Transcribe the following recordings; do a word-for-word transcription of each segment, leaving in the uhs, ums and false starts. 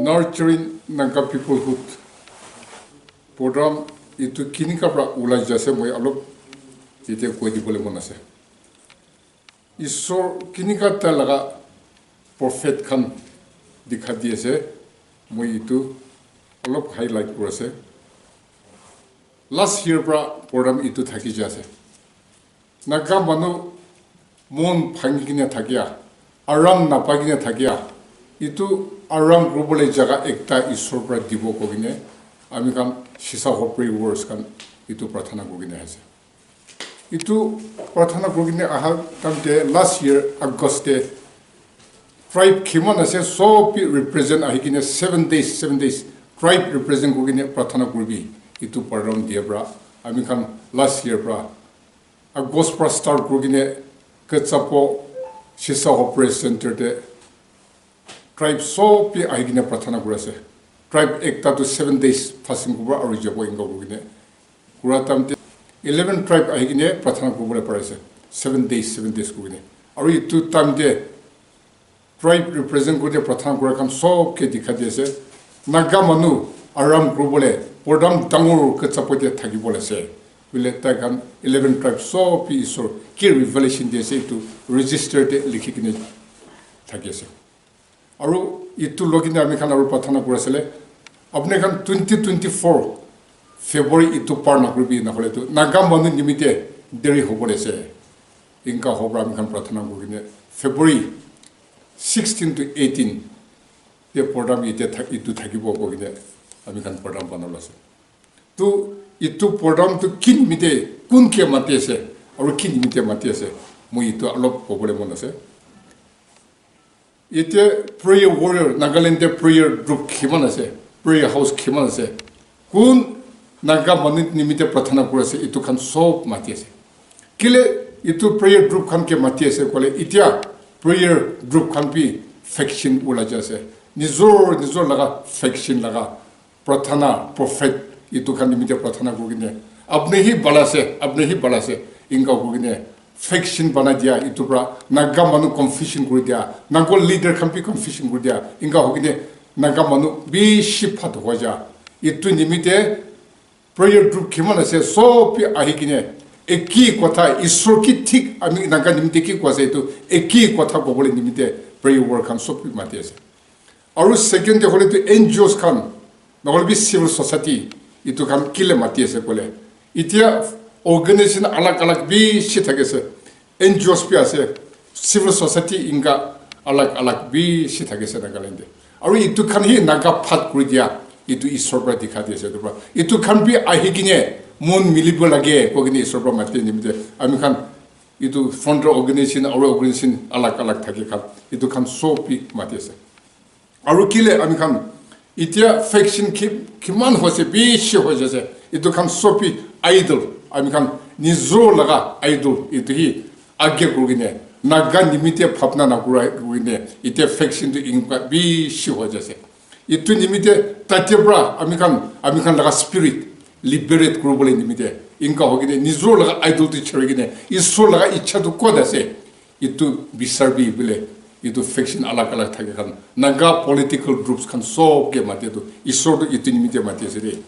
Nurturing Naga Peoplehood program itu kinika pra ulai jai ase, moi alop yate koi dibole mon ase. Isor kinika tai laga prophet khan dikha di ase, moi itu alop highlight kuri ase. Last year pra program itu thaki jai ase. Naga manu mon bhangi kena thakia, aram napai kena thakia, itu aram kuribole jaga ekta Isor pra dibo koi kena ami khan Shisha Hopri words khan itu prarthana kuri kena ase. Itu prarthana kuri kena aha time te last year August te tribe kiman ase sob bi represent ahi kena seven days, seven days tribe represent kuri kena prarthana kuribi itu program dia pra ami khan last year pra August pra start kuri kena Ketsapo Shisha Hopri Center te tribe sob bi ahi kena prarthana kuri ase. Tribe ekta tu seven days fasting kuribo aru jabo enka kuri kena kura time te eleven tribe ahi kena prarthana kuribole pari ase. Seven days, seven days kuri kena. Aru itu time te tribe represent kuri kena prarthana kura khan sob ke dikha di ase. Naga manu aram kuribole program dangor Ketsapo te thakibole ase. Bole tai khan eleven tribe sob bi Isor ki revelation di ase itu register te likhi kena thaki ase. Aru itu logi na ami khan aru prarthana kuri asile, apni khan twenty twenty-four February itu par nakuribi, nahole tu Naga manu nimite deri hobole ase. Inka hobra ami khan prarthana kuri kena February sixteen to eighteen te program ite thak-, itu thakibo koi kena ami khan program banabole ase. Tu itu program tu ki nimite kun ke mati ase, aru ki nimite mati ase, moi itu alop kobole mon ase. Ite prayer warrior, Nagaland te prayer group kiman ase, prayer house kiman ase, kun Naga manu nimite prarthana kuri ase, itu khan sob mati ase. Kile itu prayer group khan ke mati ase kole, itia prayer group khan bi faction ulai jai ase. Nijor, nijor laga faction laga prarthana, prophet, itu khan nimite prarthana kuri kena, apni hi bhal ase, apni hi bhal ase, inka kuri kena faction banai dia, itu pra Naga manu confusion kuri dia, Naga leader khan bi confusion kuri dia, inka hoi kena Naga manu bishi phat hoi ja. Itu nimite prayer group kiman ase, sob bi ahi kena eki kotha, Isor ki thik ami Naga nimite ki koise, itu eki kotha kobole nimite prayer warrior khan sob bi mati ase. Aru second te hoile tu N G Os khan, nohole bi civil society, itu khan kile mati ase kole. Itia organization alag alag bishi thaki ase. N G Os bi ase, civil society inka alag alag bishi thaki ase Nagaland te. Aru itu khan hi Naga phat kuri dia, itu Isor pra dikha di ase, itu pra. Itu khan bi ahi kene mon milibo lage, koi kene Isor pra mati nimite. Ami khan itu founder organization, aru organization alag alag thaki khan, itu khan sob bi mati ase. Aru kile ami khan itia faction ki-, kiman hoise, bishi hoi jaise. Itu khan sob bi idol, ami khan nijor laga idol, itu hi age kuri kene, Naga nimite bhabna na kura kuri kene, itia faction tu inka bishi hoi jaise. Itu nimite tate pra ami khan, ami khan laga spirit liberate kuribole nimite, inka hoi kene, nijor laga idol tu chhori kene, Isor laga ichha tu kot ase, itu bisar bi bole, itu faction alag alag thake khan, Naga political groups khan sob ke mati tu, Isor tu itu nimite mati ase de.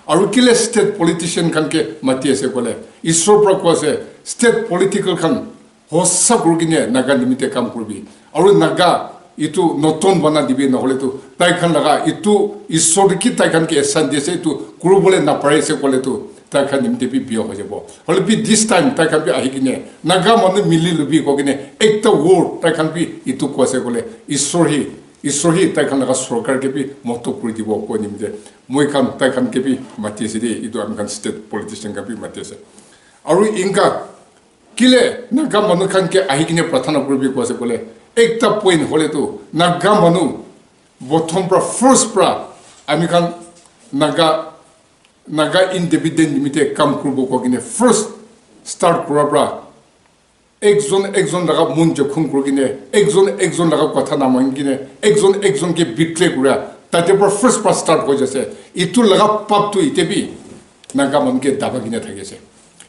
Aru kile state politician khan ke mati ase kole, Isor pra koi ase, state political khan hosa kuri kene Naga nimite kam kuribi. Aru Naga itu notun bana dibi, nohole tu tai khan laga itu Isor tu ki tai khan ke ehsan di ase, itu kuribole napare ase kole tu tai khan nimite bi biya hoi jabo. Hole bi this time tai khan bi ahi kene Naga manu mili lubi koi kene ekta word tai khan bi itu koi ase kole, Isor hi, Isor hi tai khan laga sorkar ke bi moto kuri dibo koi nimite moi khan tai khan ke bi mati ase de, itu ami khan state politician khan bi mati ase. Aru inka kile Naga manu khan ke ahi kene prarthana kuribi koi ase kole, ekta point hole tu Naga manu bothom pra first pra ami khan Naga, Naga independent nimite kam kuribo koi kene first start kura pra ekjon ekjon laga mon jokhom kuri kene, ekjon ekjon laga kotha na mani kene, ekjon ekjon ke betray kura, tate pra first pra start hoi jaise. Itu laga pap tu ite bi Naga manu ke daba kene thaki ase.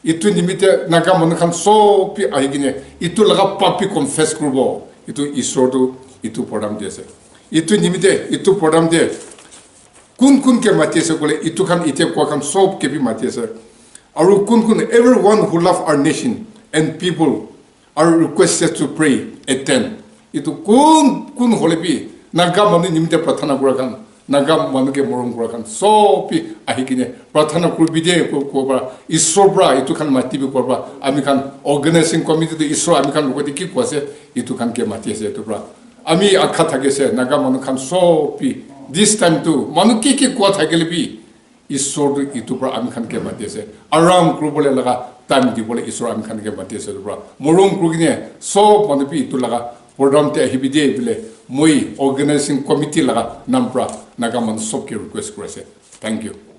Itu nimite Naga manu khan sob bi ahi kene itu laga pap bi confess kuribo. Itu Isor tu itu program di ase. Itu nimite, itu program te kun kun ke mati ase koile, itu khan ite koa khan sob ke bi mati ase. Aru kun kun, everyone who love our nation and people are requested to pray at ten. Itu kun kun hole bi, Naga manu nimite prarthana kura khan, Naga manu ke morom kura khan, sob bi ahi kine prarthana kuribi de ko, ko pra, Isor pra itu khan mati bi ko pra, ami khan organizing committee te Isor ami khan logote ki koa ase, itu khan ke mati ase itu pra. Ami akha thaki ase, Naga manu khan sob bi, this time tu, manu ki ki koa thakile bi, Isor tu itu pra ami khan ke mati ase. Aram kuribole laga time dibole Isor ami khan ke mati ase itu pra. Morom kuri kine sob manu bi itu laga program te ahibi de bile moi organizing committee laga nam pra Naga manu sob ke request kuri ase. Thank you.